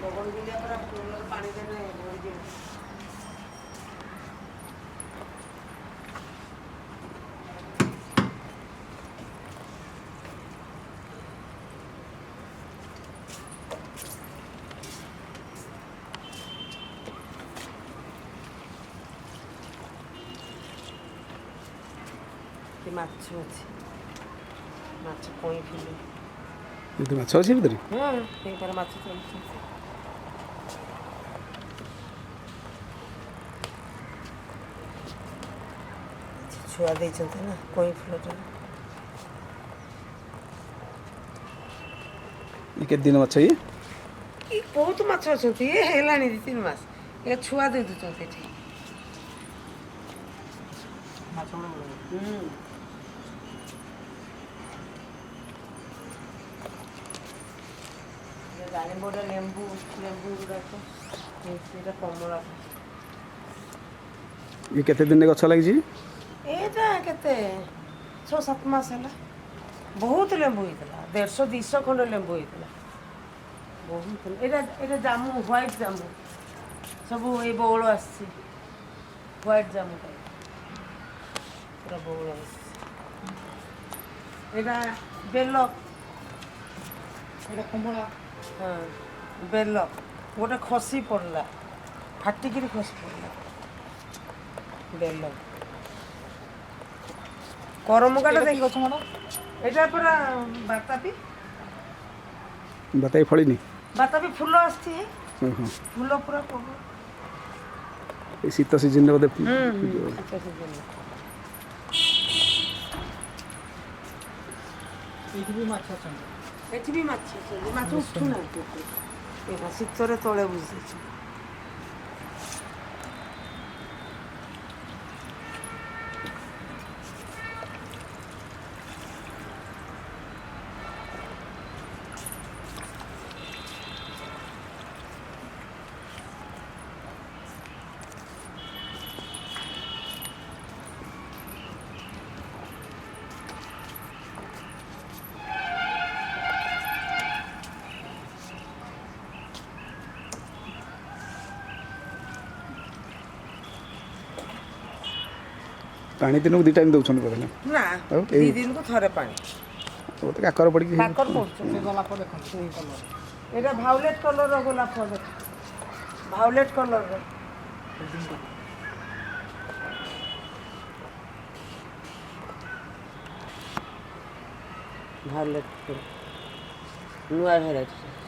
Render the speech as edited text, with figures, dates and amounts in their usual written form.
ବୋଗନଭିଲିଆ ପୁରା ଫୁଲରେ ପାଣି ଦେଲେ ମରିଯିବ। କି ମାଛ ଅଛି, ମାଛ କଇଁ ଫୁଲ। ଏତେ ମାଛ ଅଛି ଭିତରେ? ହଁ, ସେଇଟାରେ ମାଛ ଚାଲୁଛନ୍ତି। ଛୁଆ ଦେଇଛନ୍ତି ନା କଇଁ ଫୁଲଟା। ଇଏ କେତେ ଦିନ ମାଛ ଇଏ? କି ବହୁତ ମାଛ ଅଛନ୍ତି। ଏ ହେଲାଣି 2-3 ମାସ। ଏ ଛୁଆ ଦେଇ ଦେଉଛନ୍ତି ଏଠି। ମାଛ ଗୁଡ଼ା। ହୁଁ। ଡାଳିମ୍ବଟା, ଲେମ୍ବୁ, ଲେମ୍ବୁ ଗୁଡ଼ାକ, ଏଇଟା କମଳା। ଇଏ କେତେ ଦିନରେ ଗଛ ଲାଗିଛି? ଏଇଟା କେତେ, 6-7 ମାସ ହେଲା। ବହୁତ ଲେମ୍ବୁ ହେଇଥିଲା, 150-200 ଖଣ୍ଡ ଲେମ୍ବୁ ହେଇଥିଲା, ବହୁତ। ଏଇଟା ଜାମୁ, ହ୍ୱାଇଟ୍ ଜାମୁ ସବୁ। ଏଇ ବଉଳ ଆସିଛି, ହ୍ୱାଇଟ୍ ଜାମୁଟା ପୁରା ବଉଳ ଆସିଛି। ଏଇଟା ବେଲ। ଏଇଟା କମଳା। ହଁ, ବେଲ ଗୋଟେ ଖସି ପଡ଼ିଲା, ଫାଟିକିରି ଖସି ପଡ଼ିଲା ବେଲ। କରମଙ୍ଗାଟା ଏଇଟା ଦେଖ। କି ଗଛ ମ୍ୟାଡ଼ାମ? ଏଇଟା ପୁରା ବାତାପି। ବାତାପି ଫଳିନି? ବାତାପି ଫୁଲ ଆସିଛି। ଓହୋ। ଫୁଲ ପୁରା ପ୍ରବଳ। ଏଇ ଶୀତ ସିଜନରେ ବୋଧେ? ଶୀତ ସିଜନରେ। ଏଇଠି ବି ମାଛ ଅଛନ୍ତି। ଏଠି ବି ମାଛ ଅଛନ୍ତି। ମାଛ ଉଠୁନାହାନ୍ତି ଉପରକୁ। ଏଇଟା ଶୀତରେ ତଳେ ବୁଝିଛି। ପାଣି ଦିନକୁ 2 ଟାଇମ୍ ଦେଉଛନ୍ତି ବୋଧେ ନା? ନା। ଆଉ ଦି ଏଇ ଦିନକୁ ଥରେ ପାଣି। ବୋଧେ କାକର ପଡ଼ିକି। କାକର ପଡୁଛି। ସେ ଗୋଲାପ ଦେଖନ୍ତୁ କଲର। ଏଇଟା ଭାଉଲେଟ୍ କଲର୍ର ଗୋଲାପ ଦେଖ, ଭାଉଲେଟ୍ କଲର୍ର। ଭାଉଲେଟ୍ ନୂଆ ଭେରାଇଟି।